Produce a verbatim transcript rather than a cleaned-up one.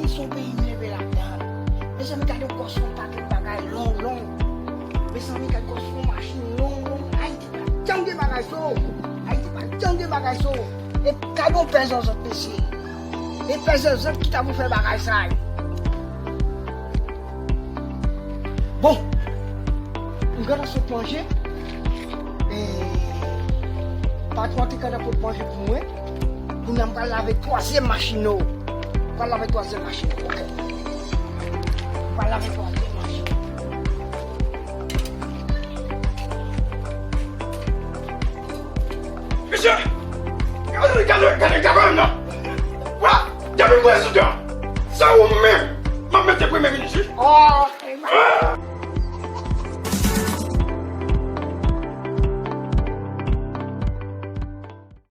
Se yon peyi m leve ladan l. Mezanmi, gade yon kòs yon pakèt bagay long, long. Mezanmi, gade kòs yon machin long, long. Ayiti pa janm gen bagay sa. Ayiti pa janm gen bagay sa. E gade yon pè zòzòt, mesye. E pè zòzòt ki ta pou fè bagay sa yo. Bon, m gentan sot manje. E patwon an te gentan pot manje pou mwen. Kounye a m pral lave twazyèm machin yo. M pral lave twazyèm machin yo. Ok. M pral lave twazyèm machin yo. Mesye! Gade, gade, gade, gade nan! Wa! Depi prezidan! Se ou menm! M ap mete premye minis, wi! Oh!